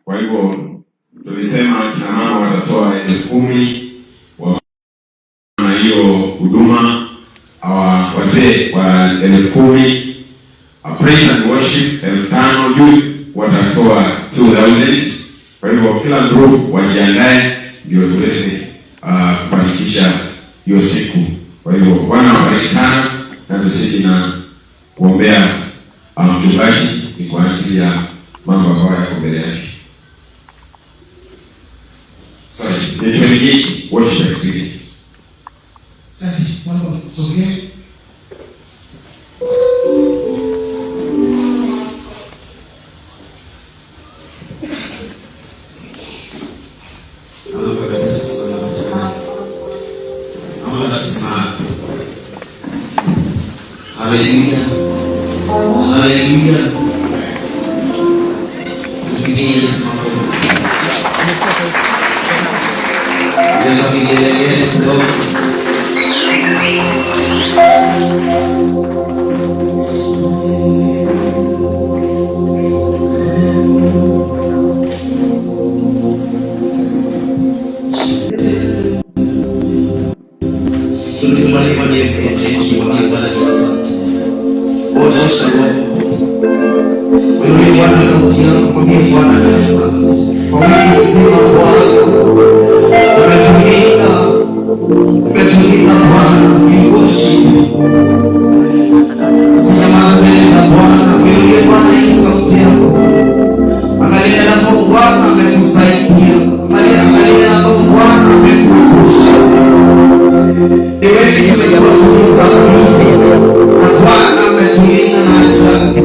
Kwa hivyo tulisema kina mama watatoa 10,000 wa na hiyo huduma, hawa wazee wa 10,000, praise and worship 5,000, youth watatoa 2,000. Kwa hivyo kila group wajiandae ndio tuweze kufanikisha hiyo siku. Kwa hivyo Bwana awabariki sana na tuzidi na kuombea mchungaji ni kwa ajili ya mambo ambayo yako mbele yake. Sorry, the 28 worship experience. Asante. Watu wasogee. Naomba kanisa tusimame tafadhali. Naomba tusimame. Haleluya. Haleluya. Tupigie Yesu makofi. Ongeza vigelegele kidogo. Tumalizie mikono yetu, mwambie Bwana ni asante. Osha Bwana. Wewe Bwana sauti yako, mwambie Bwana ni asante. Kwa wiki nzima Bwana umetulinda, umetulinda Bwana, tuliishi. Usinyamaze mbele za Bwana, mwambie Bwana hii sauti yako. Angalia hapo Bwana ametusaidia. Angalia, angalia hapo Bwana ametuepusha. Ni wengi tumekuwa tukisafiri na Bwana ametulinda na ajali.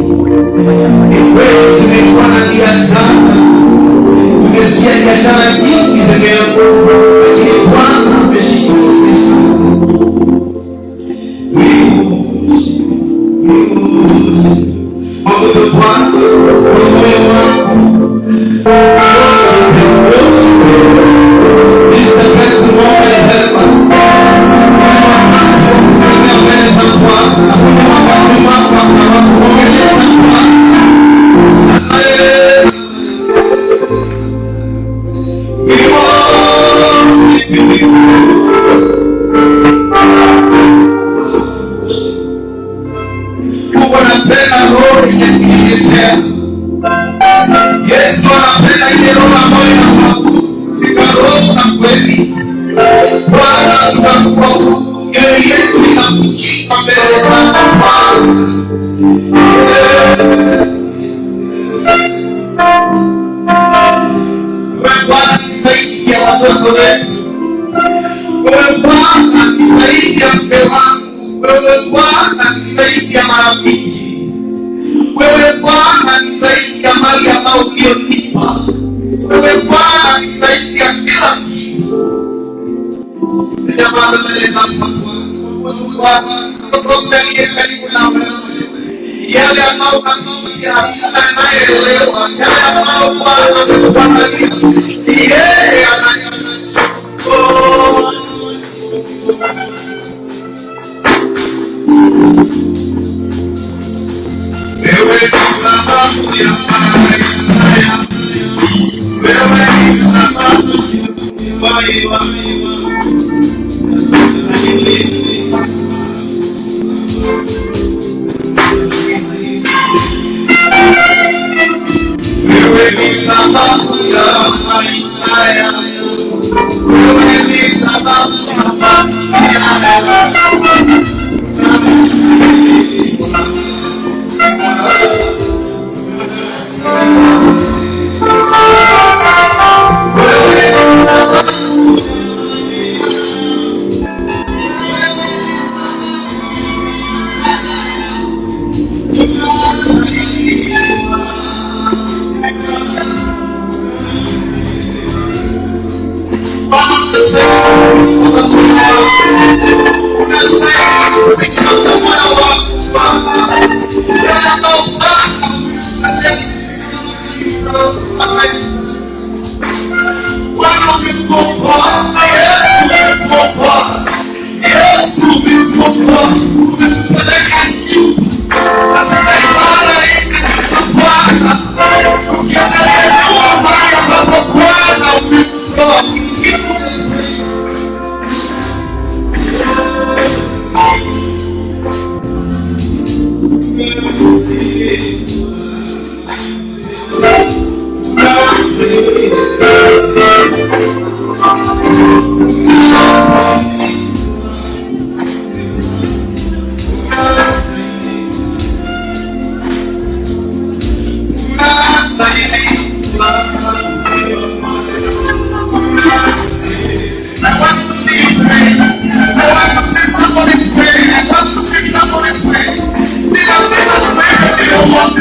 Ni kweli tumekuwa na biashara, tumesikia biashara nyingi zimeanguka, lakini Bwana ameshikilia biashara zetu. We worship, we worship. Mwabudu Bwana kwa moyo wako. Worship him, worship him. This is the best moment ever. Wakati wa kusogea mbele za Bwana. Hakuna wakati mwafaka wa kuongelesha Bwana. We worship you. Mungu anapenda roho yenye kunyenyekea. Yesu anapenda ile roho ambayo inamwabudu katika roho na kweli. Bwana, tunakuabudu, mioyo yetu inavunjika mbele zako Bwana. Yes, yes, yes. Wewe Bwana ni zaidi ya watoto wetu. Wewe Bwana ni zaidi ya mke wangu. Wewe Bwana ni zaidi ya marafiki. Wewe Bwana ni zaidi ya mali ambayo ulionipa. Wewe Bwana ni zaidi ya kila kitu. Nyamaza mbele za Bwana. Bwana aliye karibu na wewe. Yale ambayo unapitia hakuna anayeelewa. Yale ambayo Bwana amekuandalia, ni yeye anayejua. Oh. Wewe ni sababu ya maisha yangu. Wewe ni sababu ya uhai wangu. Wewe ni sababu ya maisha yangu. Wewe ni sababu ya familia yangu. Wewe ni sababu. Unastahili sifa kwa moyo wako. I want to see you pray. I want to see somebody pray. I want to see somebody pray. See the thing of prayer for your work.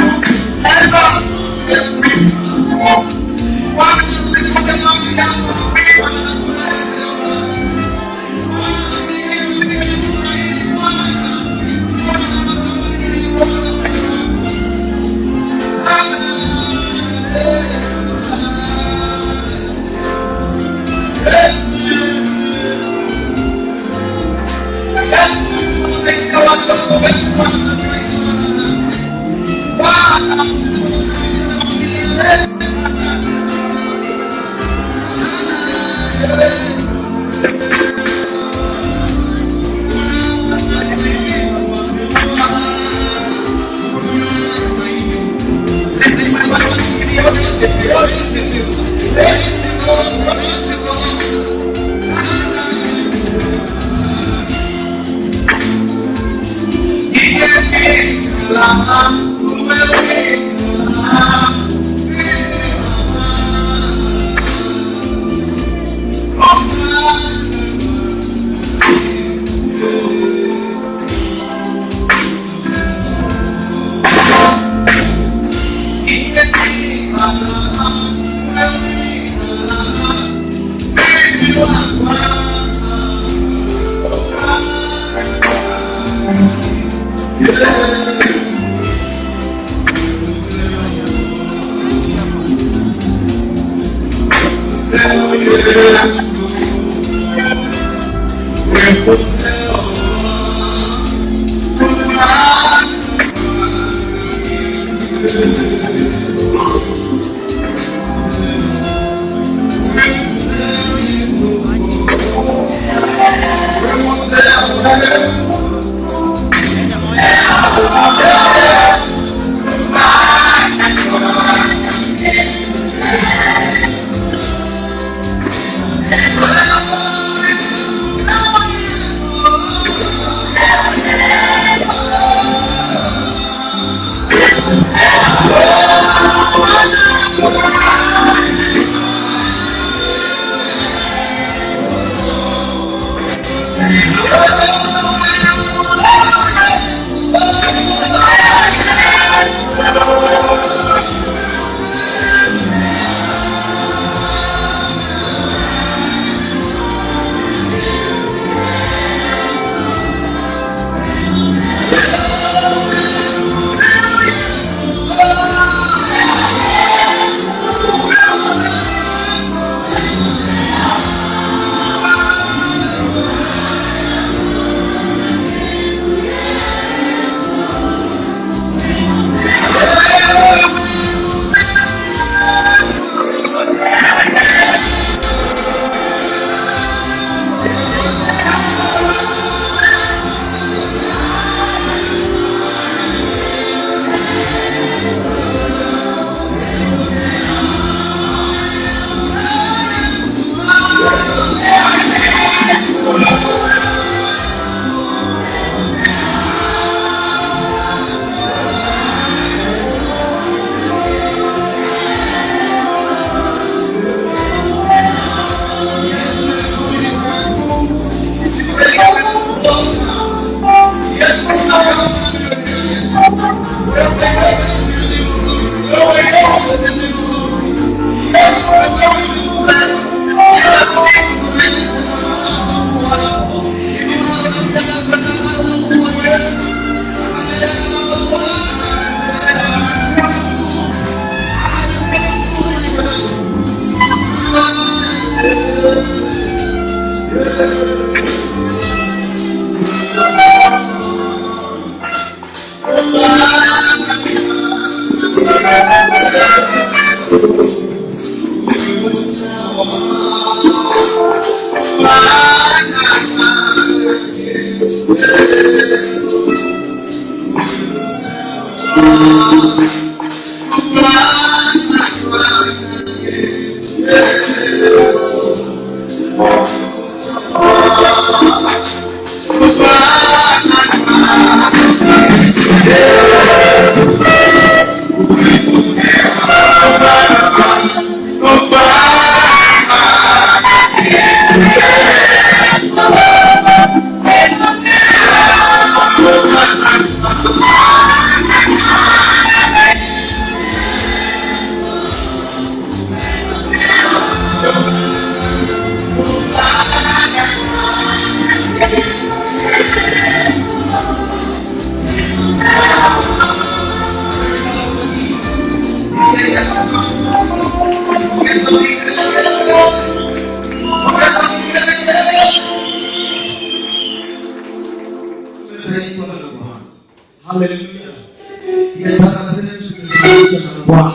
wamelindwa na Bwana.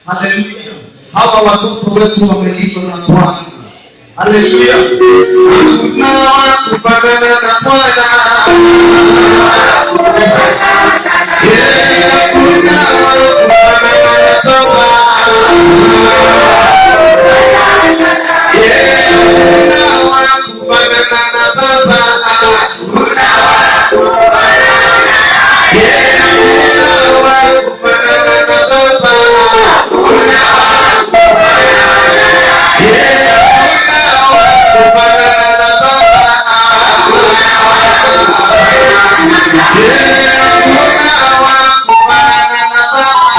Haleluya! Hawa watoto wetu wamelindwa na Bwana. Haleluya! Hakuna wa kufanana na Bwana. Yeah, hakuna wa kufanana na Baba. Yeah, hakuna wa kufanana na Baba. Hakuna wa kufanana. Yeah, hakuna wa kufanana na Baba. Hakuna wa kufanana. Yeah, hakuna wa kufanana na Baba. Hakuna wa kufanana. Yeah, hakuna wa kufanana na Baba.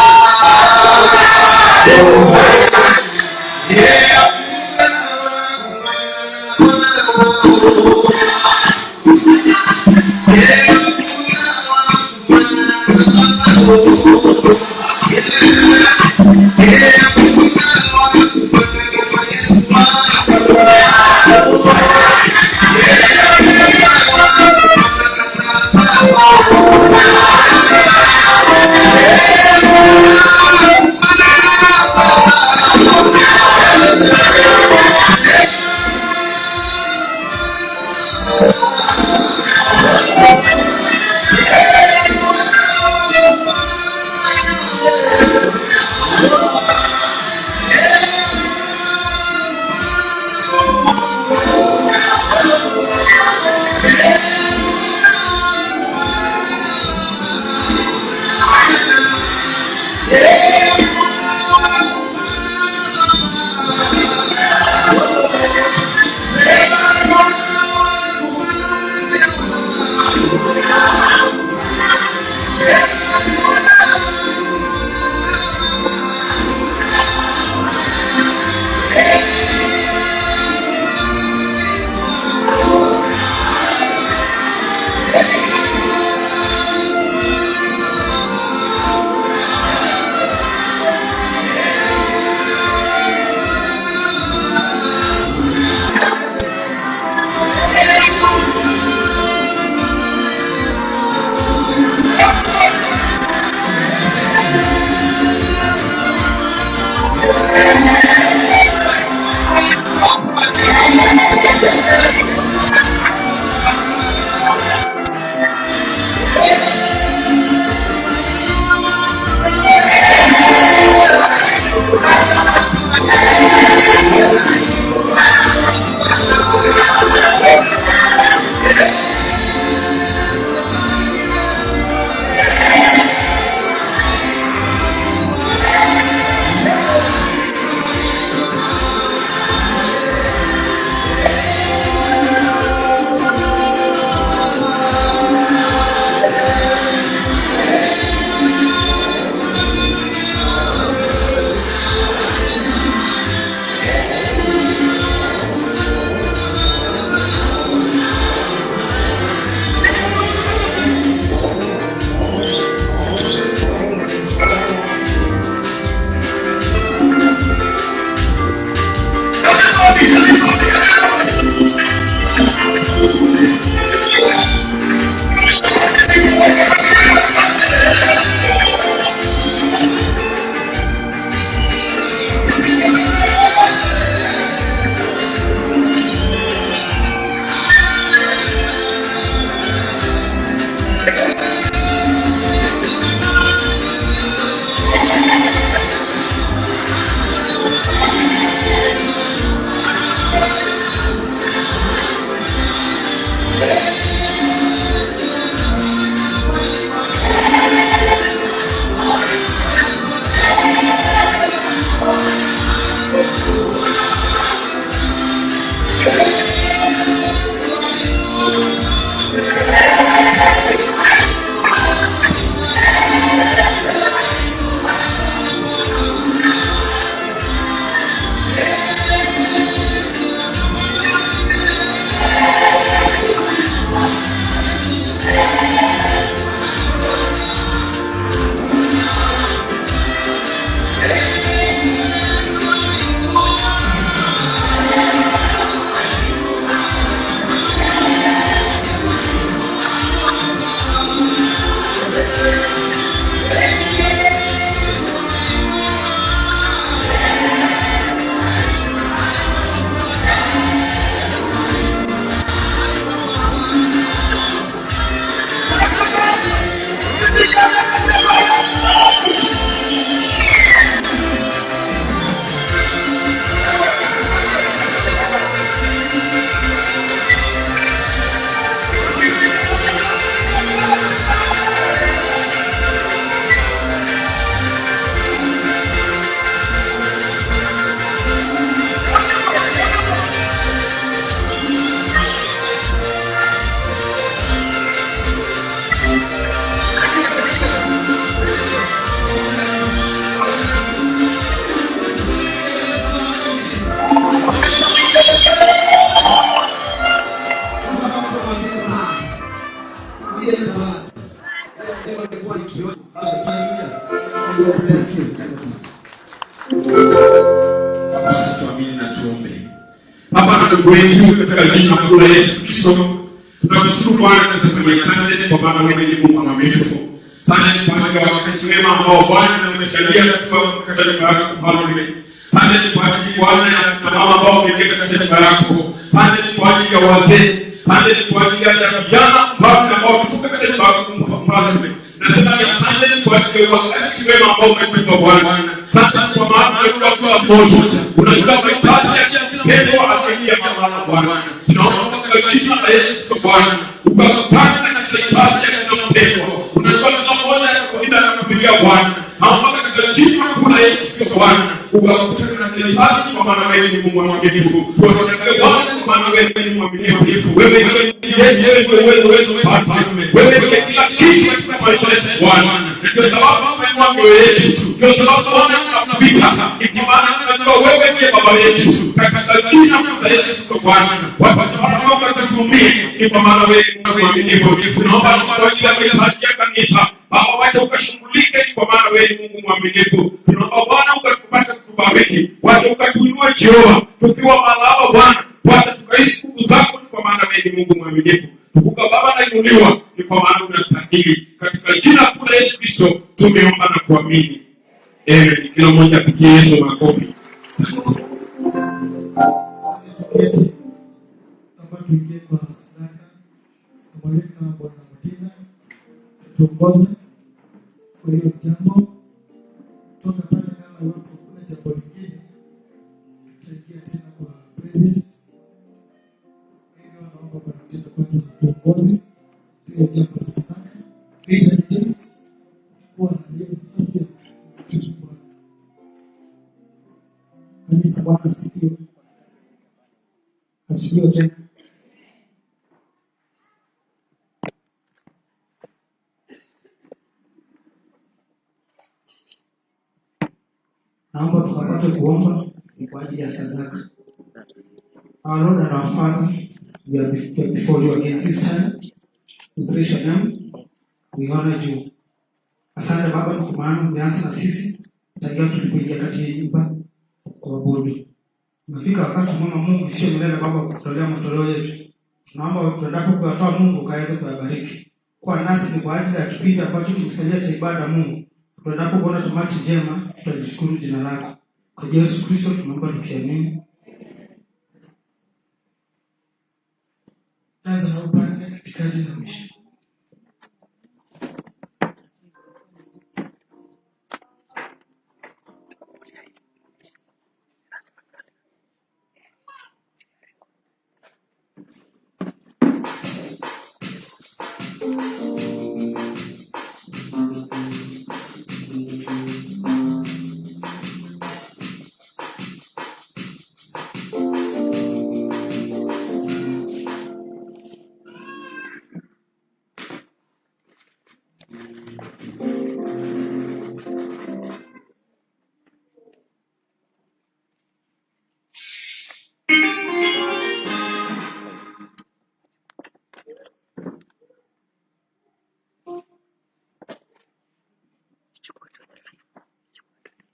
bless you. Sasa tuamini na tuombe. Baba na ndugu yetu katika jina kuu la Yesu Kristo, tunakushukuru Bwana, tunasema asante kwa maana wewe ni Mungu mwaminifu. Asante kwa ajili ya wakati mwema ambao Bwana umetujalia katika nyumba yako Mfalme. Asante kwa ajili Bwana ya mama ambao umeweka katika nyumba yako. Asante kwa ajili ya wazee. Asante kwa ajili ya vijana Bwana ambao kutoka katika nyumba yako Mfalme. Nasema ni asante kwa ajili ya wakati mwema ambao umetupa Bwana. Sasa kwa maana unajua kwa mmoja, unajua mahitaji ya kila mpendwa ajili ya mama Bwana. Tunaomba katika jina la Yesu Kristo Bwana, ukakutana na kila hitaji ya kila mpendwa. Unajua kila mmoja ya kulinda na kupigia Bwana. Naomba katika jina kuu la Yesu Kristo Bwana, ukakutana na kila hitaji kwa maana wewe ni Mungu mwaminifu. Kwa Bwana, kwa maana wewe ni mwaminifu. Wewe ndiye uwezo Mfalme. Wewe ndiye kila kitu katika maisha yetu Bwana. Ndio sababu umeinua mioyo yetu. Ndio sababu Bwana tunapita. Ni kwa maana tunajua wewe ndiye baba yetu. Katika jina la Yesu Kristo Bwana. Watu wakatutumie ni kwa maana wewe ni mwaminifu. Tunaomba kwa ajili ya mahitaji ya kanisa. Baba, wacha ukashughulike ni kwa maana wewe ni Mungu mwaminifu. Tunaomba Bwana ukatupate kutubariki. Wacha ukatuinue Jehova tukiwa mahali Bwana. Wacha tukaishi nguvu zako ni kwa maana wewe ni Mungu mwaminifu. Tukuka Baba na inuliwa ni kwa maana unastahili. Katika jina kuu la Yesu Kristo tumeomba na kuamini. Amen. Kila mmoja apigie Yesu makofi. Asante. Tuketi. Naomba tuingie kwa sadaka. Namwalika Bwana Martina tuongoze kwa hiyo jambo. Toka pale, kama iwapo kuna jambo lingine, tutaingia tena kwa praises. Hivyo naomba Bwana Martina kwanza tuongoze hiyo jambo la sadaka. Peter Joyce kuwa na hiyo nafasi ya kushukuru Bwana. Kanisa, Bwana asifiwe. Asifiwe tena. Naomba tukapate kuomba ni kwa ajili ya sadaka. Our Lord and our Father, we are before you again this time. We praise your name. We honor you. Asante Baba, kwa maana umeanza na sisi tangia tulipoingia kati ya nyumba kuabudu. Umefika wakati mwema Mungu, sio milele Baba, kutolea matoleo yetu. Tunaomba tuendapo kuyatoa Mungu kaweze kuyabariki. Kwa nasi ni kwa ajili ya kipindi ambacho kimesalia cha ibada Mungu. Tuendapo kuona tamati njema, tutalishukuru jina lako. Kwa Yesu Kristo tunaomba tukiamini. Taza na upande katikati na mwisho.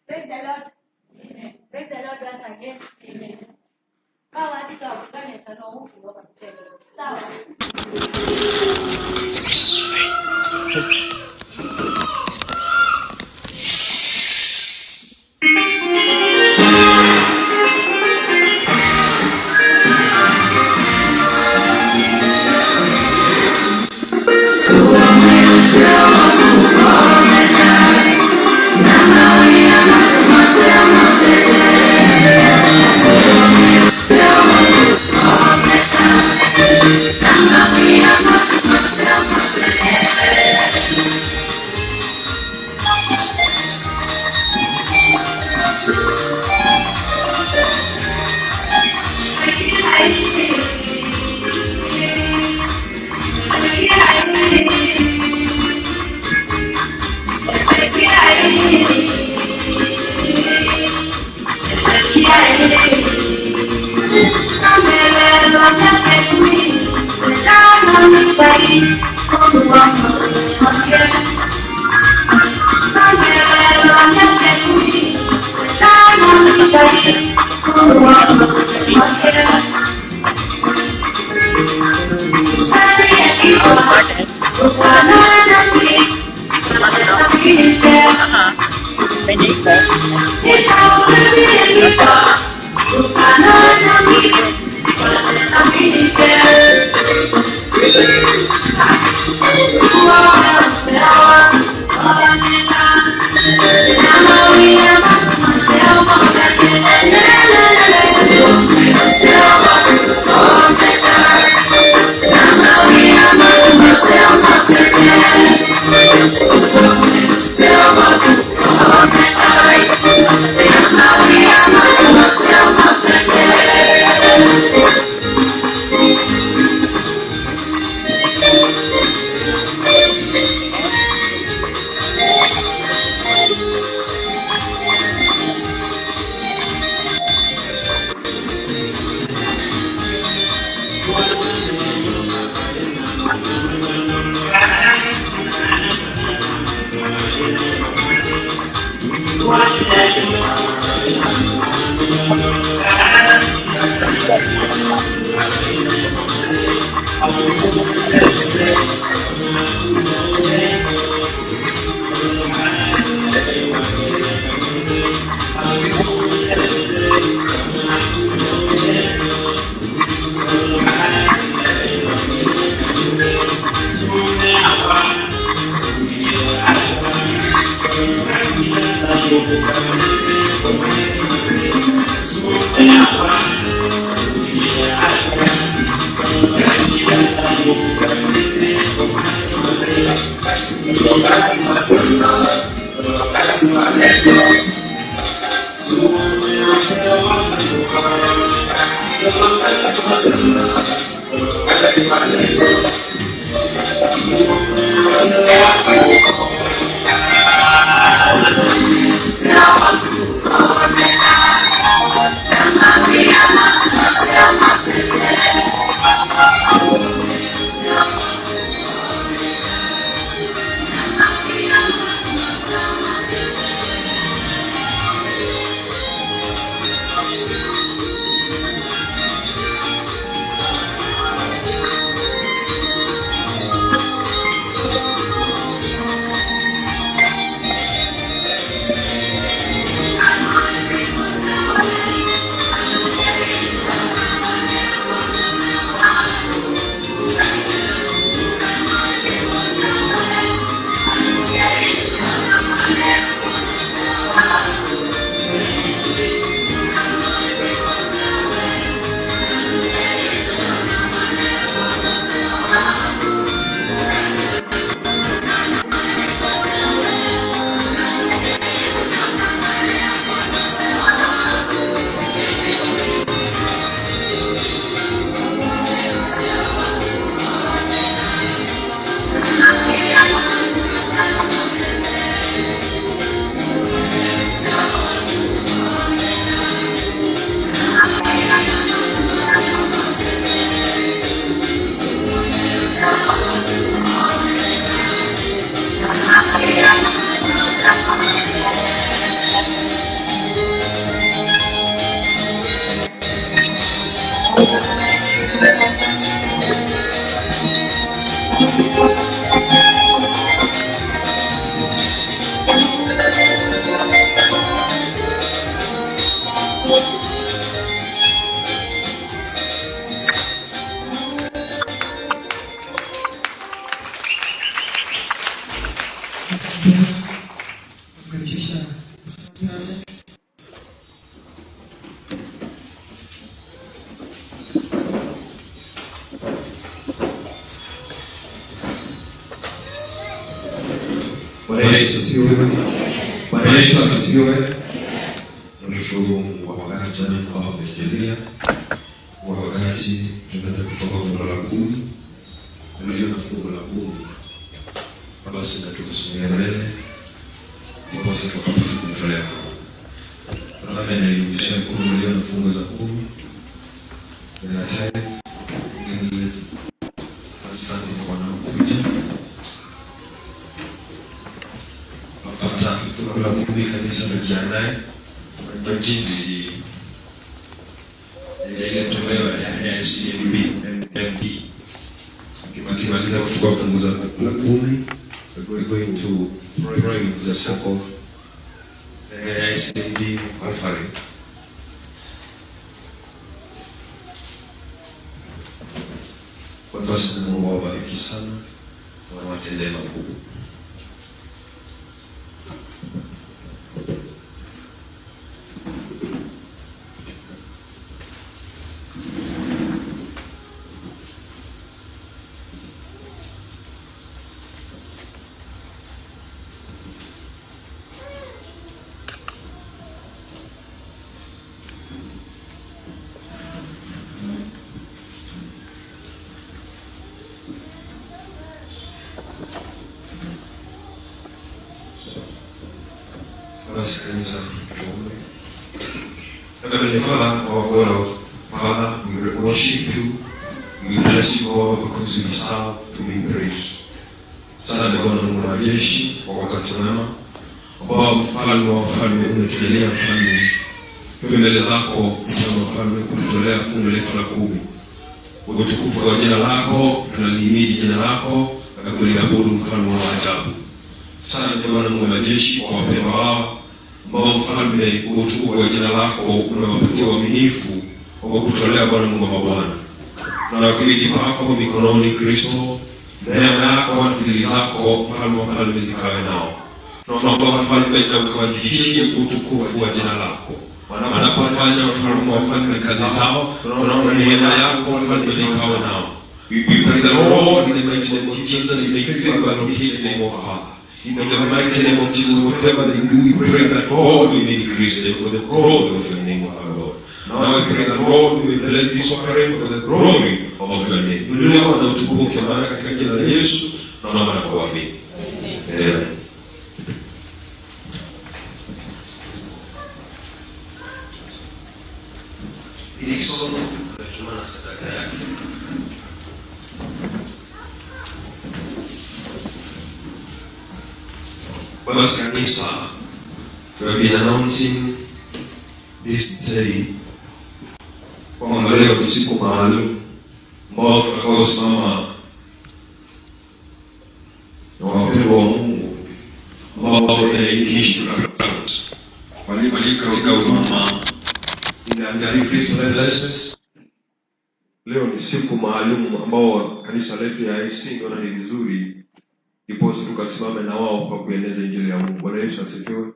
Praise the Lord. Amen. Praise the Lord once again. Amen. Kama katika kanisa no huku sawa. Sasa nakaribisha Pastor Alex. Bwana Yesu asifiwe. Bwana Yesu asifiwe. Tunashukuru Mungu kwa wakati mwema ambao ametujalia. Kwa wakati tunaenda kutoka fungu la 10. Unaliona fungu la 10. Basi na tukasogea mbele. Ndiposa tukapata kumtolea Mungu. Labda inairudisha mkono ulio na fungu za 10. Na tithe. Asante kwa wanaokuja. After fungu la 10 kanisa tujiandae kwa jinsi ya ile toleo ya AICMB MD. Tukimaliza kuchukua fungu za la 10, we're going to pray for the sake of AICMD offering. Basi Mungu awabariki sana na watendee makubwa. Basi kanisa, tuombe. Heavenly Father, our God, our Father, we worship you, we bless you, God, because you deserve to be praised. Asante Bwana Mungu wa majeshi kwa wakati mwema ambao mfalme wa wafalme umetujalia, mfalme, tuwe mbele zako, mfalme wa wafalme, kututolea fungu letu la 10. Utukufu wa jina lako, tunalihimidi jina lako na kuliabudu, mfalme wa ajabu. Asante Bwana Mungu wa majeshi kwa wapendwa wao ambao mfalme, utukufu wa jina lako umewapatia uaminifu wa kutolea, Bwana Mungu wa mabwana. Tunakabidhi pako mikononi Kristo, neema yako na fadhili zako, mfalme wa falme, zikawe nao. Tunaomba mfalme, na ukawazidishie utukufu wa jina lako wanapofanya, mfalme wa falme, kazi zao. Tunaomba neema yako, mfalme, ikawe nao. We pray the Lord in the mighty name of Jesus, may favor locate them, O Father. In the mighty name of Jesus, whatever they do, we pray that God will increase them for the glory of your name, of our Lord. Now I pray that Lord, we may bless this offering for the glory of your name. Inuliwe na utukuke, maana katika jina la Yesu tunaomba na kuamini. Amen. Nixon ametuma na sadaka yake. Basi kanisa, we have been announcing this day kwamba leo ni siku maalum ambao tutakaosimama na wapendwa wa Mungu ambao wameishi walio katika huduma in the different places. Leo ni siku maalum ambao kanisa letu ya IC ndio ni vizuri ndiposa tukasimame na wao kwa kueneza injili ya Mungu. Bwana Yesu asifiwe.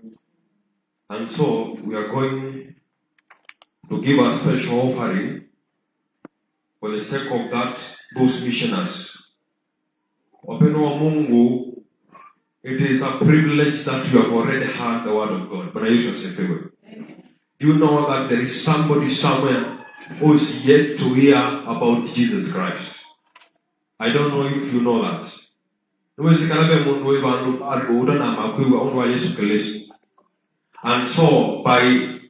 And so we are going to give a special offering for the sake of that those missionaries. Wapendwa wa Mungu, it is a privilege that you have already heard the word of God. Bwana Yesu asifiwe. Do you know that there is somebody somewhere who is yet to hear about Jesus Christ? I don't know if you know that. Niwezekana be mundu we bandu aruda na makwiwa undu wa Yesu Kristo. And so by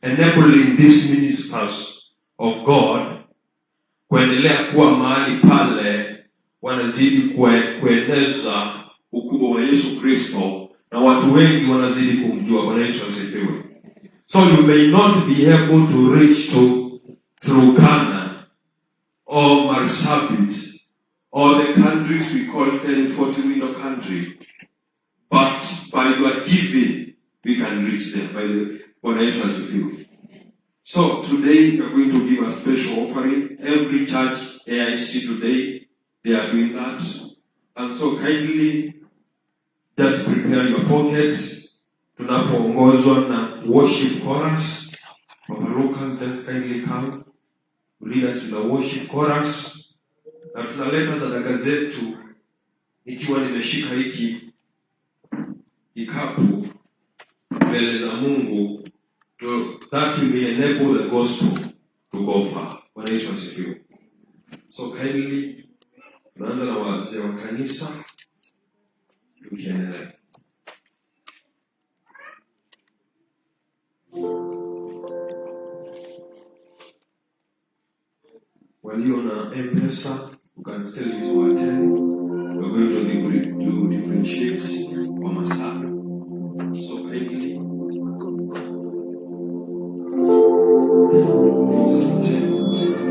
enabling these ministers of God kuendelea kuwa mahali pale, wanazidi kueneza ukubwa wa Yesu Kristo na watu wengi wanazidi kumjua. Bwana Yesu asifiwe. So you may not be able to reach to Turkana or Marsabit or the countries we call 1040 window country, but by your giving we can reach them. By the Bwana Yesu asifiwe. So today we are going to give a special offering. Every church AIC today, they are doing that. And so kindly just prepare your pockets. Tunapoongozwa na worship chorus, Papa Lucas, just kindly come lead us to the worship chorus. Na tunaleta sadaka zetu ikiwa nimeshika hiki kikapu mbele za Mungu, to, that we may enable the gospel to go far. Bwana Yesu asifiwe. So kindly tunaanza na wazee wa kanisa tukiendelea. Walio na M-Pesa, you can still use our 10. We're going to differentiate kwa masaa. So kindly. Asante, asante.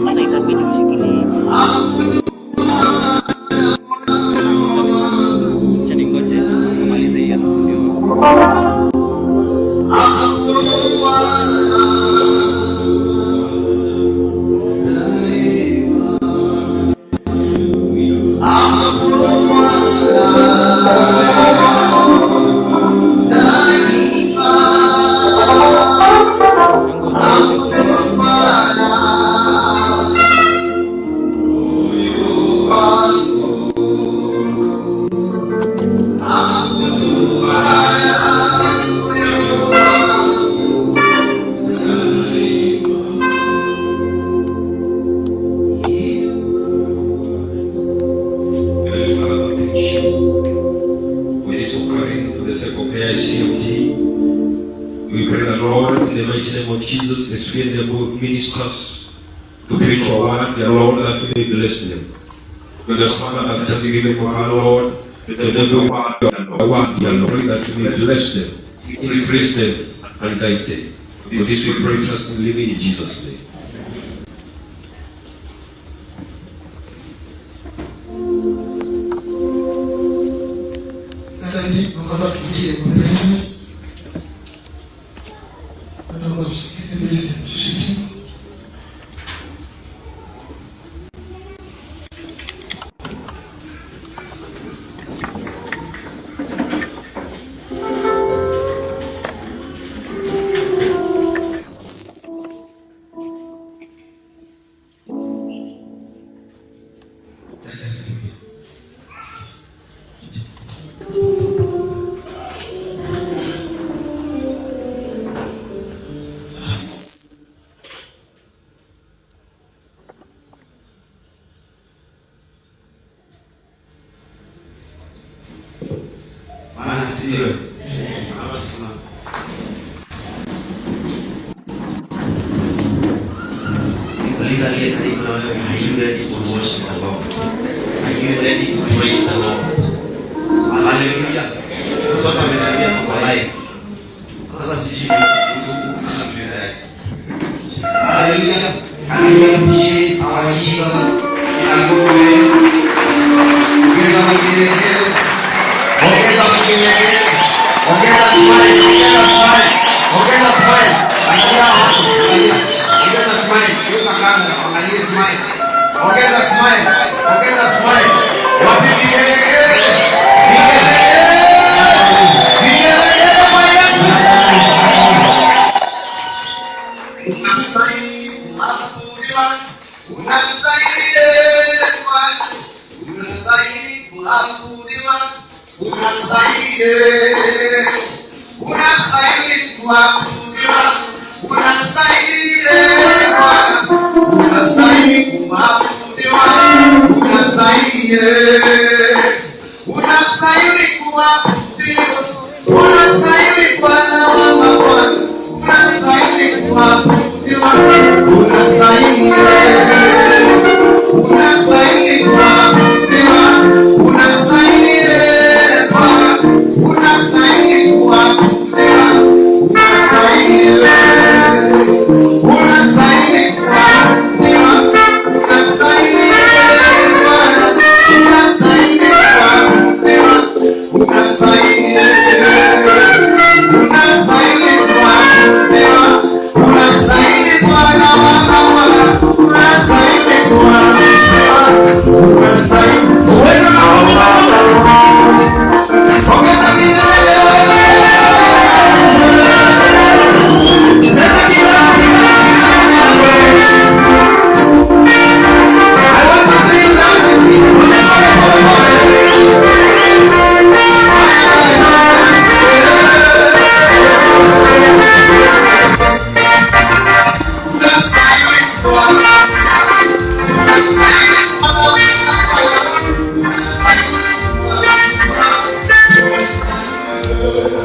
Sasa itabidi ushikilie hivi. Acha ningoje umalize hii alafu ndio. Heavenly Father, thank you for this offering for the sake of AICMT. We pray the Lord in the mighty name of Jesus, as we enable ministers to preach your word, the Lord, that you may bless them. Bless Father, that thanksgiving of our Lord, to enable your word, dear Lord, pray that you may bless them, increase them, and guide them. For this we pray, trust and living in Jesus' name. Sasa hivi naomba tuingie kwa praises. Naomba tusikilize tushiriki. Bwana asifiwe. Hapa tusimame. Uliza aliye karibu na wewe, are you ready to worship the Lord? Are you ready to praise the Lord? Hallelujah. Mtoto ametuambia tuko live. Sasa sijui tuendeaje. Hallelujah. Can we appreciate our Jesus in a good way? Ongeza vigelegele. Ongeza vigelegele. Ongeza smile, ongeza smile. Ongeza smile. Angalia watu, angalia. Ongeza smile, geuza kamera, angalie smile. Ongeza smile, ongeza smile. Wapi vigelegele? Vigelegele. Vigelegele kwa Yesu. Unastahili kuabudiwa, unastahili Bwana, unastahili kuabudiwa, unastahili, unastahili kuabudiwa, unastahili Bwana, unastahili kuabudiwa, unastahili, unastahili kuabudiwa, unastahili Bwana wa mabwana, unastahili kuabudiwa, unastahili, unastahili kuabudiwa, unastahili Bwana, unastahili kuabudiwa, unastahili, unastahili kuabudiwa, unastahili Bwana, unastahili Thank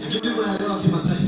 Lakini mnaelewa Kimasai.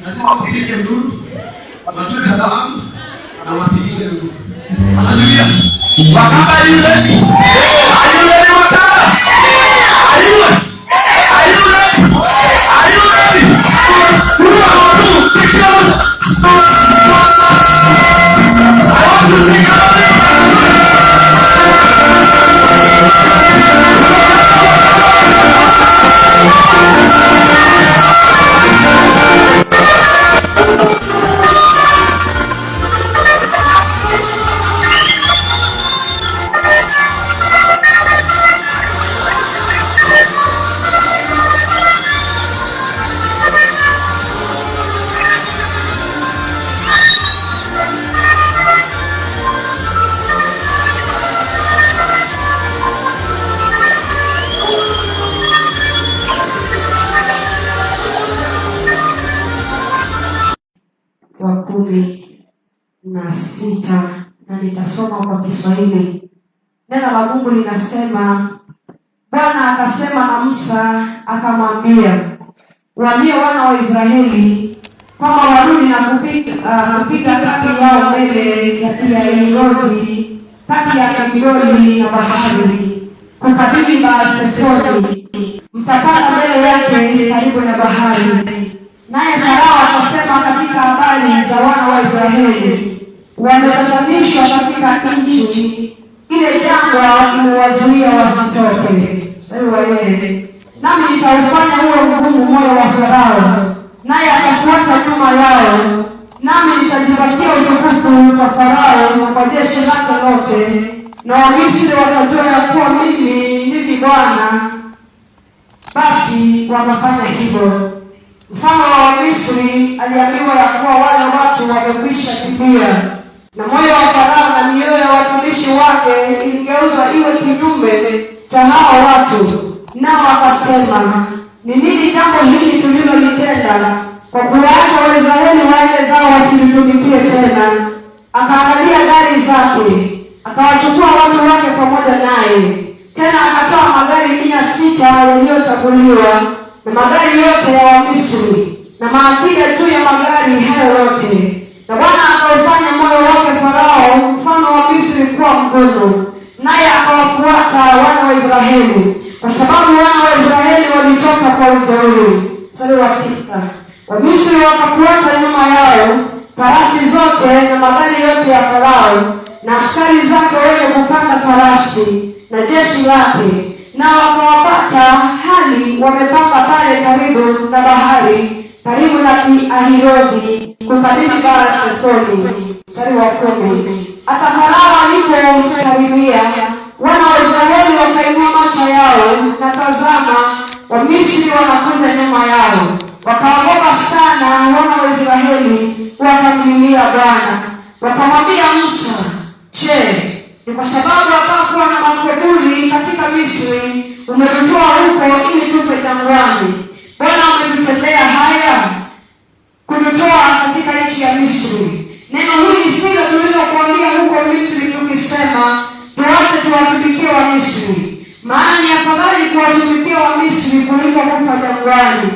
Lazima wapige nduru, watume salamu na watiishe miguu. Haleluya. Wakamba, are you ready? Are you ready, Wakamba? Are you Are you ready? Are you ready? One, two, three, go. I want to sing. Wa 16 na nitasoma kwa Kiswahili. Neno la Mungu linasema, Bwana akasema na Musa akamwambia, waambie wana wa Israeli kwamba warudi na kupiga kambi yao mbele ya Pi-Hahirothi, kati ya Migdoli na bahari, kukabili Baal-Sefoni, mtapanda mbele yake karibu na bahari. Naye Farao akasema katika habari za wana wa Israeli, wametatanishwa katika nchi ile, jangwa imewazuia wasitoke. Mstari wa 4, nami nitaufanya uwe mgumu moyo wa Farao, naye atafuata nyuma yao, nami nitajipatia utukufu kwa Farao na kwa jeshi lake lote, na Wamisri watajua ya kuwa mimi ndimi Bwana. Basi wakafanya hivyo. Mfalme wa Misri aliambiwa ya kuwa wale watu wamekwisha kimbia, na moyo wa Farao na mioyo ya watumishi wake iligeuza iwe kinyume cha hao watu, nao wakasema, ni nini jambo hili tulilolitenda kwa kuwaacha Waisraeli waende zao wasitutumikie tena? Akaangalia gari zake, akawachukua watu wake pamoja naye, tena akatoa magari 600 yaliyochaguliwa na magari yote ya Wamisri na maakida juu ya magari hayo yote. Na Bwana akaufanya moyo wake Farao mfalme wa Misri kuwa mgumu, naye akawafuata wana wa Israeli, kwa sababu wana wa Israeli walitoka kwa ujeuri. Mstari wa 9, Wamisri wakafuata nyuma yao farasi zote na magari yote ya Farao na askari zake wenye kupanda farasi na jeshi lake, na wakawapata hali wamepanga pale karibu na bahari, karibu na Pi-Hahirothi, kukabili Baal-Sefoni. Mstari wa 10, hata Farao alipokaribia, wana wa Israeli wakainua macho yao, na tazama, Wamisri wanakuja nyuma yao. Wakaogopa sana wana wa Israeli, wakamlilia Bwana. Wakamwambia Musa, je, ni kwa sababu hapakuwa na makaburi katika Misri umetutoa huko ili tufe jangwani? Bwana ametutendea haya kututoa katika nchi ya Misri. Neno hili silo tulilokuambia huko Misri tukisema, tuache tuwatumikie wa Misri, maana ni afadhali kuwatumikia wa Misri kuliko kufa jangwani.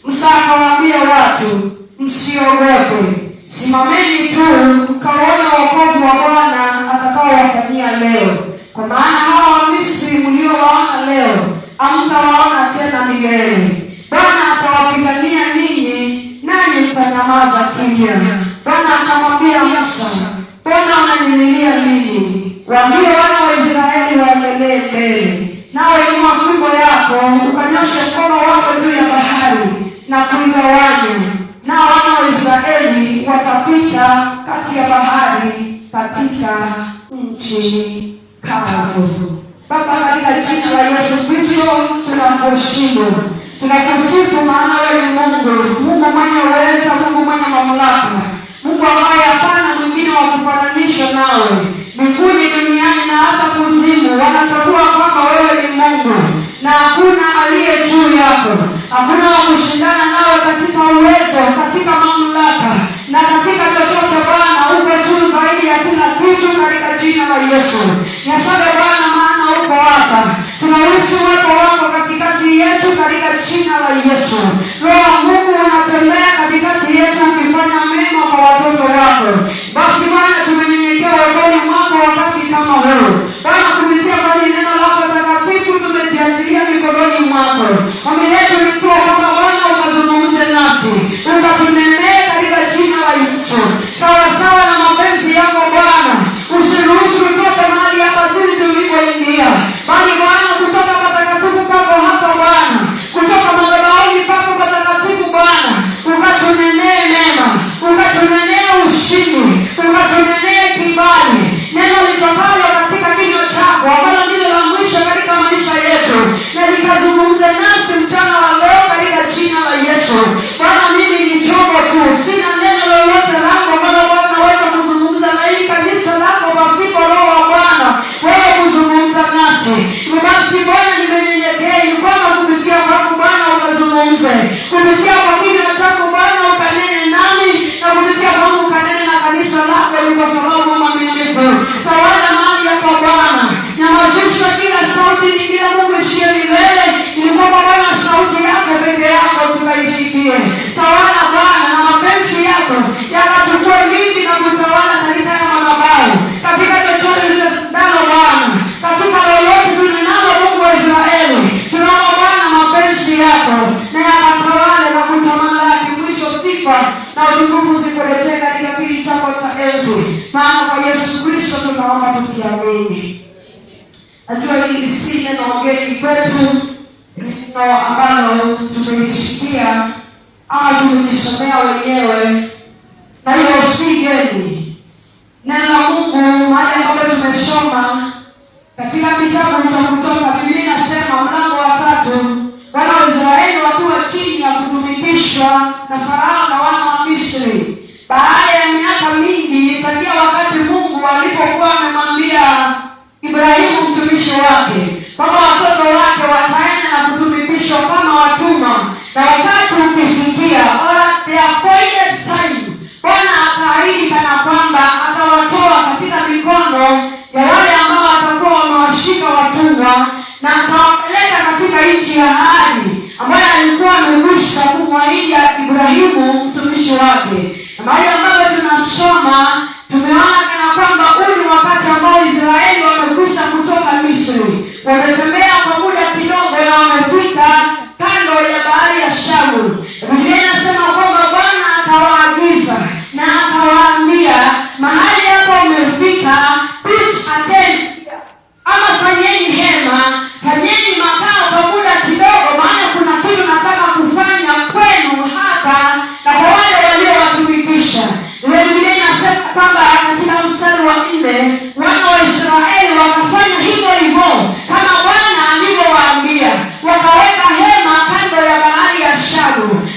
Musa akawaambia watu, msiogope, simameni tu mkaona wokovu wa Bwana atakaowafanyia leo, kwa maana hawa wa Misri mliowaona leo hamtawaona tena milele. Bwana atawapigania ninyi, nanyi mtanyamaza kimya. Bwana akamwambia Musa, mbona unanililia mimi? Waambie wana wa Israeli waendelee mbele. Nawe inua fimbo yako ukanyoshe mkono wako juu ya bahari na kuigawanya, nao wana wa Israeli watapita kati ya bahari katika nchi kavu. Baba, katika jina la Yesu Kristo tunakuheshimu, tunakusifu, maana wewe ni Mungu, Mungu mwenye uweza, Mungu mwenye mamlaka, Mungu ambaye hapana mwingine wa kufananishwa nawe. Mbinguni, duniani na hata kuzimu wanatambua kwamba wewe ni Mungu na hakuna aliye juu yako, hakuna wa kushindana nawe katika uwezo, katika mamlaka na katika chochote. Bwana, uko juu zaidi ya kila kitu katika jina la Yesu. Nyasaye Bwana, maana uko hapa, tunahisi uwepo wako katikati yetu katika jina la Yesu. Roho wa Mungu unatembea katikati yetu ukifanya mema kwa watoto wako. Basi Bwana, tumenyenyekea uweponi mwako wakati kama huu. Bwana, kupitia kwa hili neno lako takatifu tumejiachilia mikononi mwako. Ombi letu likiwa kwamba Bwana ukazungumze nasi, ukatunenee katika jina la Yesu, sawa sawa na mapenzi yako Bwana. Usiruhusu tutoke mahali hapa jinsi tulivyoingia, bali Bwana, kutoka patakatifu pako hapa Bwana, kutoka madhabahuni pako patakatifu Bwana, ukatunenee mema, ukatunenee ushindi, ukatunenee kibali, neno litokalo katika kinywa chako ambalo ndilo la mwisho katika maisha yetu, na likazungumze nasi mchana wa leo katika jina la Yesu. Bwana, mimi ni chombo tu, sina neno lolote lako ambalo Bwana naweza kuzungumza na hili kanisa lako pasipo Roho wa Bwana wewe kuzungumza nasi. Basi Bwana, nimenyenyekea ili kwamba kupitia kwako Bwana ukazungumze, kupitia kwa kinywa chako Bwana ukanene nami, na kupitia kwangu ukanene na kanisa lako, ni kwa sababu mwaminifu. Tawala mahali hapa Bwana, nyamazisha kila sauti nyingine, Mungu ishie milele, ili kwamba Bwana sauti yako peke yako tukaisikie. Tawala Bwana, na mapenzi yako yakachukue viti na kutawala katika haya madhabahu, katika chochote tutendalo Bwana, katika lolote tunenalo, Mungu wa Israeli, tunaomba Bwana mapenzi yako na yakatawale na kutamalaki. Mwisho sifa na utukufu zikurejee katika kiti chako cha enzi, maana kwa Yesu Kristo tunaomba tukiamini. Najua hili si neno geni kwetu, ni neno ambalo tumelisikia ama tumejisomea wenyewe, na hiyo si geni. Neno la Mungu mahali ambapo tumesoma katika kitabu cha Kutoka, Biblia inasema mlango wa 3, wana wa Israeli wakiwa chini ya kutumikishwa na Farao na wana wa Misri. Baada ya miaka mingi, tangia wakati Mungu alipokuwa amemwambia Ibrahimu mtumishi wake kwamba watoto wake wataenda na kutumikishwa kama watumwa, na wakati ukifikia, or at the appointed time, Bwana akaahidi kana kwamba atawatoa katika mikono ya wale ambao watakuwa wamewashika watumwa na akawapeleka katika nchi ya ahadi ambayo alikuwa amekwisha kumwahidi Ibrahimu mtumishi wake. Na mahali ambapo tunasoma tumeona kana kwamba huu ni wakati ambao Israeli wamekwisha kutoka Misri, wametembea kwa muda kidogo na wamefika kando ya bahari ya Shamu. Biblia inasema kwamba Bwana akawaagiza na akawaambia, mahali hapo umefika, pitch a tent, ama fanyeni hema, fanyeni makao kwa muda kidogo, maana kuna kitu nataka kufanya kwenu hapa na kwa wale waliowatumikisha. Biblia inasema kwamba katika mstari wa 4, wana wa Israeli wakafanya hivyo hivyo kama Bwana alivyowaambia, wakaweka hema kando ya bahari ya Shamu.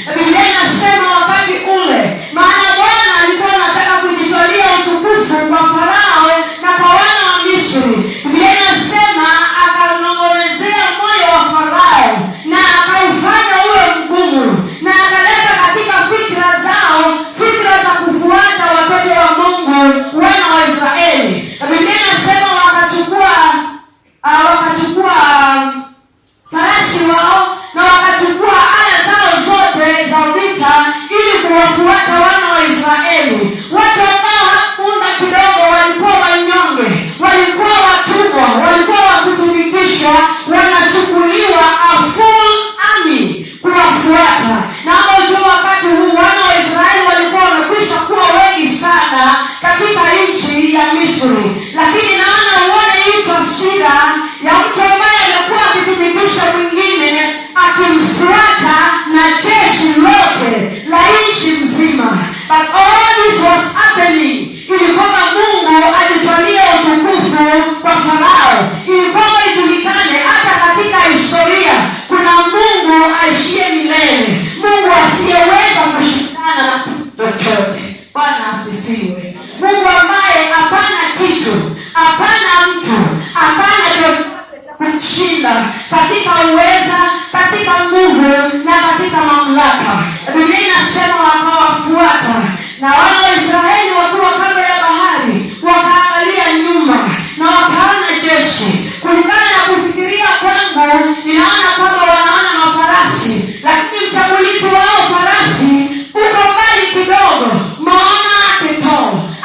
jeshi lote la nchi mzima. But all this was happening ili kwamba Mungu ajitwalie utukufu kwa Farao, ili kwamba ijulikane hata katika historia kuna Mungu aishie milele, Mungu asiyeweza kushindana na kitu chochote. Bwana asifiwe. Mungu ambaye hapana kitu, hapana mtu, hapana chochote cha kumshinda katika uweza, katika nguvu na katika mamlaka. Biblia inasema wakawafuata, na wana wa Israeli wakiwa kando ya bahari wakaangalia nyuma na wakaona jeshi. Kulingana na kufikiria kwangu, ninaona kwamba wanaona mafarasi, lakini mtangulizi wao farasi uko mbali kidogo, maona kito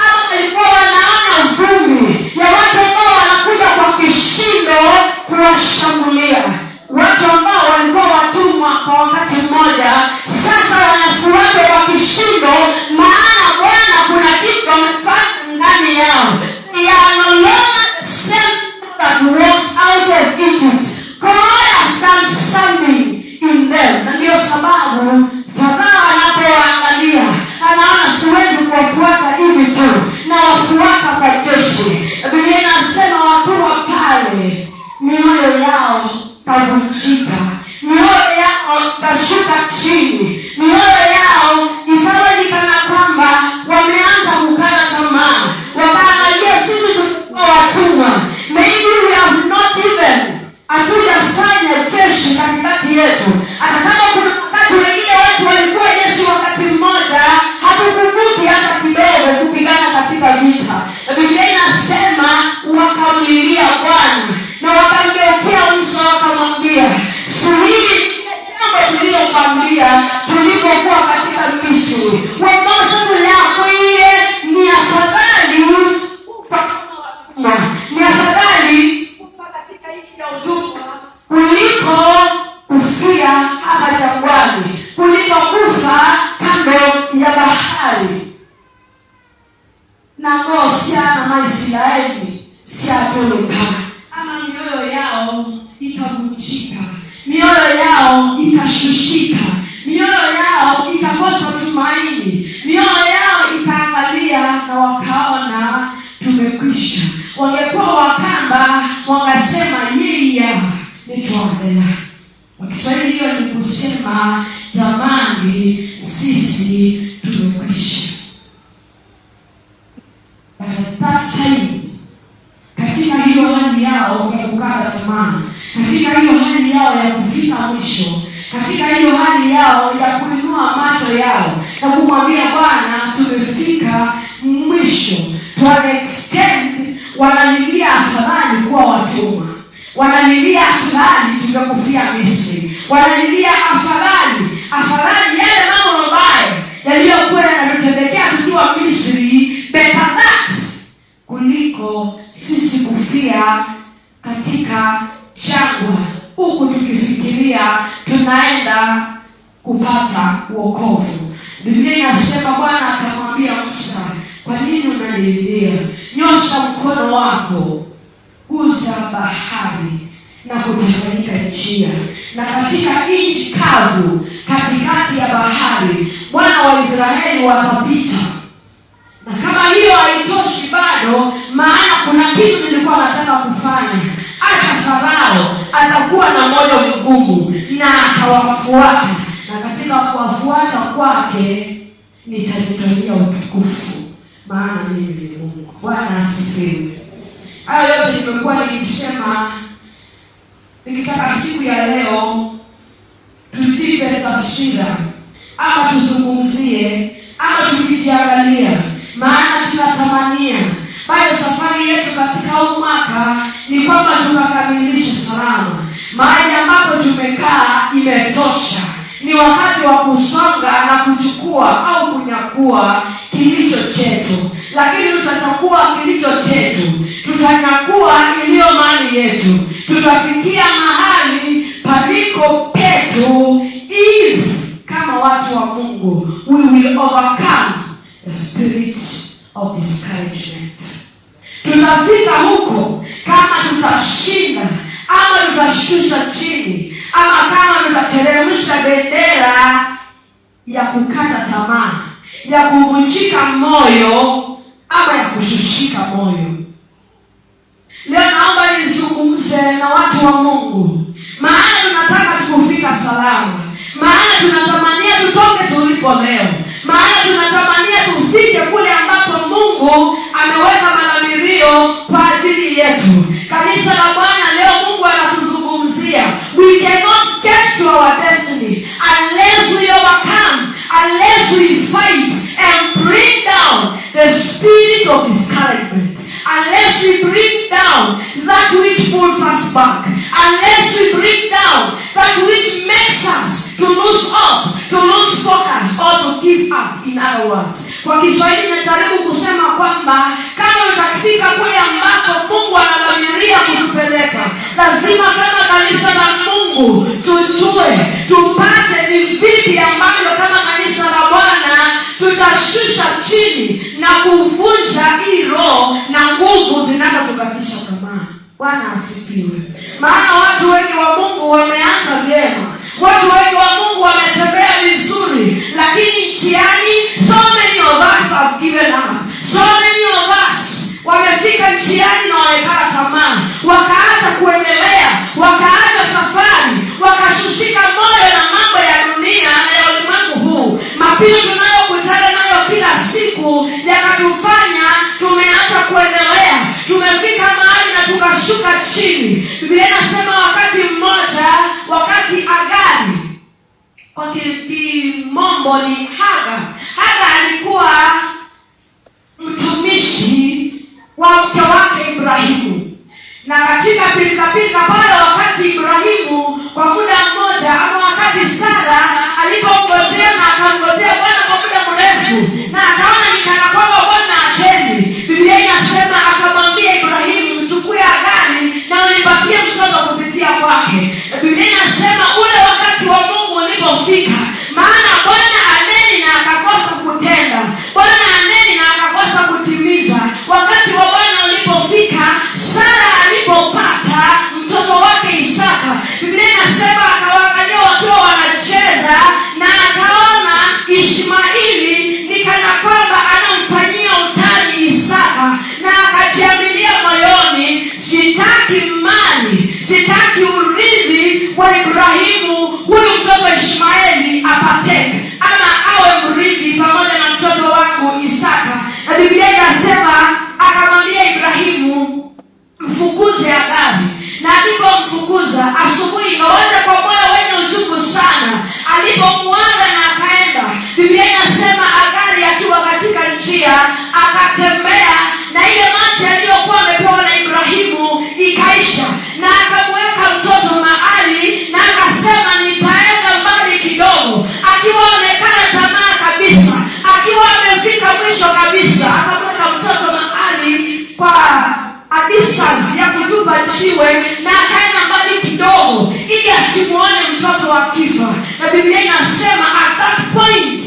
ama walikuwa wanaona vumbi ya watu ambao wanakuja kwa kishindo kuwashambulia, watu ambao walikuwa watumwa kwa wakati mmoja, sasa wanafuatwa kwa kishindo, maana Bwana kuna kitu amefanya ndani yao. They are no longer the same people that walked out of Egypt. God has done something in them. Na ndiyo sababu Farao anapoangalia anaona siwezi kuwafuata hivi tu, na wafuata kwa jeshi. Biblia inasema wakiwa pale, mioyo yao kavunjika, mioyo yao ikashuka chini, mioyo yao ikawa ni kana kwamba wameanza kukata tamaa. Wakaangalia, sisi tulikuwa watumwa, maybe we have not even, hatujafanya jeshi katikati yetu. Hata kama kuna wakati wengine watu walikuwa jeshi wakati mmoja, hatukumbuki hata kidogo kupigana katika vita. Biblia inasema wakamlilia Bwana na wakamgeukia Musa wakamwambia, si hili jambo tulilokwambia tulipokuwa katika Misri? Moses yakwiye ni afadhali kufa kama watumwa, ni afadhali kufa katika nchi ya utumwa kuliko kufia hapa jangwani, kuliko kufa kando ya bahari. Na ngoo syana ma Israeli syatulika, ama mioyo yao ikavunjika, mioyo yao ikashushika, mioyo yao ikakosa tumaini, mioyo yao ikaangalia na wakaona tumekwisha. Wangekuwa Wakamba wangasema yiya nitwambela. Kwa Kiswahili hiyo ni kusema jamani, sisi tumekwisha. But at that time, katika hiyo hali yao ya kukata tamaa, katika hiyo hali yao ya kufika mwisho, katika hiyo hali yao ya kuinua macho yao na kumwambia Bwana, tumefika mwisho, to an extent wanalilia afadhali kuwa watumwa, wanalilia afadhali tungekufia Misri, wanalilia afadhali, afadhali yale mambo mabaya yaliyokuwa yanatutendekea tukiwa Misri, better that kuliko sisi kufia katika jangwa huku tukifikiria tunaenda kupata wokovu. Biblia inasema Bwana akamwambia Musa, kwa nini unalilia? Nyosha mkono wako, gusa bahari na kutafanyika njia, na katika nchi kavu katikati ya bahari wana wa Israeli watapita. Na kama hiyo haitoshi bado, maana kuna kitu nilikuwa nataka kufanya, hata Farao atakuwa na moyo mgumu na akawafuata, na katika kuwafuata kwake nitajitwalia utukufu, maana mimi ni Mungu. Bwana asifiwe. Hayo yote nimekuwa nikisema, nikitaka siku ya leo tujipe taswira ama tuzungumzie ama tukijiangalia, maana tunatamania bado safari yetu katika huu mwaka ni kwamba tukakamilisha salama. Mahali ambapo tumekaa imetosha, ni wakati wa kusonga na kuchukua au kunyakua kilicho chetu. Lakini tutachukua kilicho chetu, tutanyakua iliyo mali yetu, tutafikia mahali paliko petu if kama watu wa Mungu we will overcome the spirit of discouragement. Tutafika huko kama tutashinda ama tutashusha chini ama kama tutateremsha bendera ya kukata tamaa, ya kuvunjika moyo ama ya kushushika moyo. Leo naomba nizungumze na watu wa Mungu, maana tunataka kufika salama, maana tunatamania tutoke tulipo leo, maana tunatamania tufike kule ambapo Mungu ameweka madhamirio kwa ajili yetu. Kanisa la Bwana, leo Mungu anatuzungumzia. We cannot get to our destiny unless we overcome, unless we fight and bring down the spirit of discouragement, unless we bring down that which pulls us back, unless we bring down that which makes us to lose hope, to lose focus, or to give up. In other words, kwa Kiswahili nimejaribu kusema kwamba kama utafika kule ambako Mungu anadhamiria kutupeleka, lazima kama kanisa la Mungu tujue, tupate ni vipi ambavyo kama kanisa la Bwana tutashusha chini na kuvunja hii roho na nguvu zinazotukatisha tamaa. Bwana asifiwe. Maana watu wengi wa Mungu wameanza vyema, watu wengi wa Mungu wametembea vizuri, lakini njiani, so many of us have given up. So many of us wamefika njiani na wamekata tamaa, wakaacha kuendelea, wakaacha safari, wakashushika moyo na mambo ya dunia na ya ulimwengu huu. Mapito tunayokutana nayo kila siku yakatufanya tumeacha kuendelea, tumefika mahali na tukashuka chini. Biblia inasema wakati mmoja, wakati Agari, kwa Kimombo ni Haga, Haga alikuwa mtumishi wa mke wake Ibrahimu, na katika pilikapilika pale, wakati Ibrahimu kwa muda mmoja ama wakati Sara alipomngojea na akamngojea Bwana kwa muda mrefu, na akaona ni kana kwamba Bwana hatendi, Biblia inasema akamwambia Ibrahimu, mchukue Agari na unipatie mtoto kupitia kwake. Biblia inasema ule wakati wa Mungu ulipofika, maana Bwana aneni na akakosa kutenda, Bwana aneni na akakosa kutimiza. Wakati wa Bwana ulipofika, Sara alipopata mtoto wake Isaka, Biblia inasema akawaangalia wakiwa wanacheza, na akaona Ishmaeli ni kana kwamba anamfanyia utani Isaka, na akajiambilia moyoni, sitaki mali, sitaki urithi wa Ibrahimu, huyu mtoto Ishmaeli apate ama awe mrithi pamoja na mtoto wangu Isaka. Na Biblia inasema akamwambia Ibrahimu, mfukuze Agari. Na alipomfukuza asubuhi, ingawaje kwa moyo wenye uchungu sana, alipomuaga na akaenda, Biblia inasema Agari akiwa katika njia akatembea, na ile maji aliyokuwa amepewa na Ibrahimu ikaisha, na akamweka mtoto mahali, na akasema nitaenda mbali kidogo, akiwa amekata tamaa kabisa, akiwa amefika mwisho kabisa, akamweka mtoto mahali kwa a distance ya kutupa jiwe, na akaenda mbali kidogo ili asimuone mtoto akifa. Na Biblia inasema at that point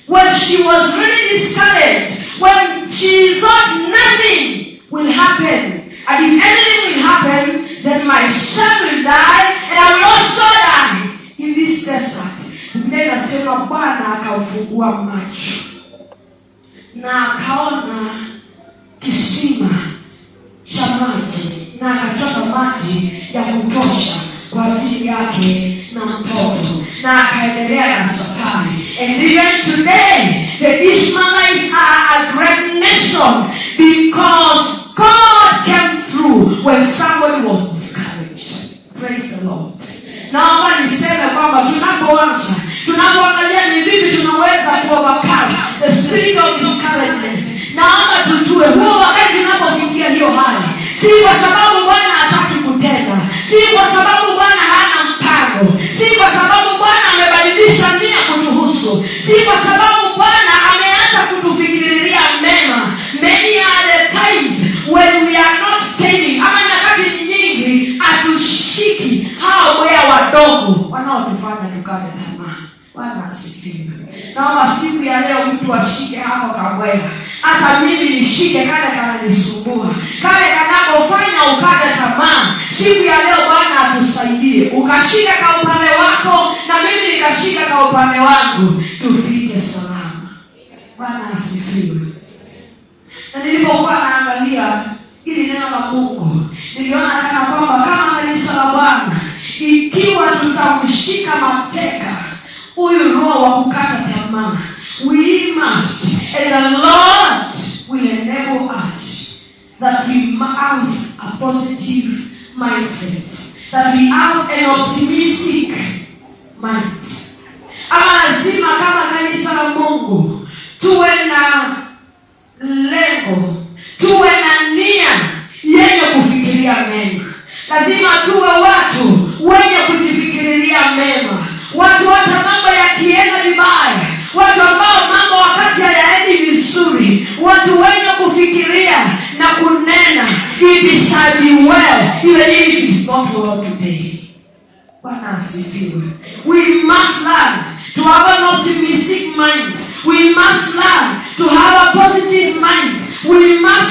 when she was really discouraged, when she thought nothing will happen, and if anything will happen, then my son will die and I will also die in this desert. Biblia inasema Bwana akamfungua macho na akaona kisima cha maji, na akachota maji ya kutosha kwa ajili yake na mtoto, na akaendelea na safari. And even today the Ishmaelites are a great nation because God came through when somebody was discouraged. Praise the Lord. Naomba niseme kwamba tunapoanza, tunapoangalia ni vipi tunaweza kuovercome the spirit of discouragement, naomba tujue huo wakati tunapofikia hiyo hali, si kwa sababu Bwana hataki kutenda, si kwa sababu Bwana hana mpango, si kwa sababu Bwana amebadilisha nia kutuhusu, si kwa sababu Bwana ameanza kutufikiriria mema. Many are the times when we are not taming, ama nyakati nyingi hatushiki hao mbweha wadogo wanaotufanya tukate tamaa. Bwana asifiwe. Naomba siku ya leo mtu ashike hapo kabweha. Hata mimi nishike kale kananisumbua, kale kanakofanya ukate tamaa. Siku ya leo Bwana atusaidie, ukashika ka upande wako na mimi nikashika ka upande wangu, tufike salama. Bwana asifiwe. Na nilipokuwa naangalia hili neno la Mungu, niliona kana kwamba kama kanisa la Bwana, ikiwa tutamshika mateka huyu roho wa kukata tamaa, we must, and the Lord will enable us that we have a positive mindset, that we have an optimistic mind. Ama lazima kama kanisa la Mungu tuwe na lengo, tuwe na nia yenye kufikiria mema. Lazima tuwe watu wenye kujifikiriria mema, watu hata mambo yakienda vibaya, watu ambao mambo wakati hayaendi vizuri, watu wenye kufikiria na kunena, it shall be well even if it is not well today. Bwana asifiwe. We must learn to have an optimistic mind. We must learn to have a positive mind. We must